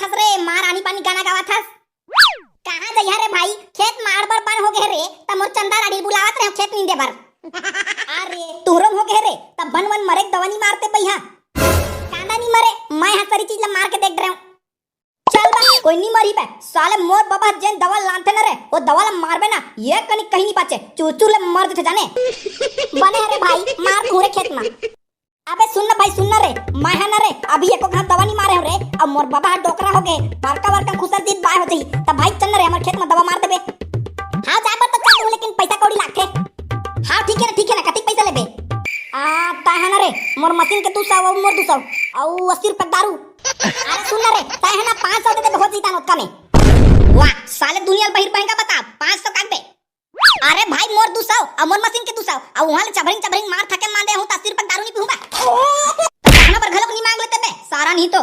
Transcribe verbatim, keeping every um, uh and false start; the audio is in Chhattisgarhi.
हस रे, माँ रानी पानी गाना गावत हस। कहाँ जइहा रे भाई, खेत मार बर बन हो गे रे, त मोर चंदा रानी बुलावत रहे खेत नींदे बर। अरे तुहरो हो गे रे, त बन वन मरे के दवा नी मारते बइहा। कांदा नी मरे, मैं हा सरी चीज ला मार के देख रहे हूँ। चल बा, कोई नी मरी बे, साले मोर बबा जेन दवा लानथे न रे, वो दवा ला मारबे ना, ये कनी कहीं नी बाचे, चूर चूर ले मर जथे जाने। बने रे भाई, मार तू रे खेत मा। अबे सुन ना भाई, सुन ना रे, मैं हा ना रे, अभी एको घात दवा नी मारे हो रे, अब मोर बबा हा डोकरा हो गे, बड़का बड़का खुसर जीत बाय हो जाही, तब भाई चल ना रे, हमर खेत मा दवा मार देबे। हाँ, जाए बर तो चल दूँ, लेकिन पैसा कौड़ी लागथे। हाँ, ठीक है ना, ठीक है ना, कतिक पैसा लेबे? आ, ताय हा ना रे, मोर मशीन के दू सौ, अउ मोर दू सौ, अउ अस्सी रुपया दारू। अरे सुन ना रे, ताय हा ना पाँच सौ दे देबे, हो जही तान ओतका में। वाह, साले दुनिया ल बहिर बहेंगा बता, पाँच सौ कागबे। अरे भाई, मोर दू सौ, अउ मोर मशीन के दू सौ, अउ उहाँ ले चभरिंग चभरिंग मार थके मांदे हूँ, त अस्सी रुपया दारू नी पीहूँ बा। कहना बर घलोक नी मांग लेते बे, सारा नहीं तो।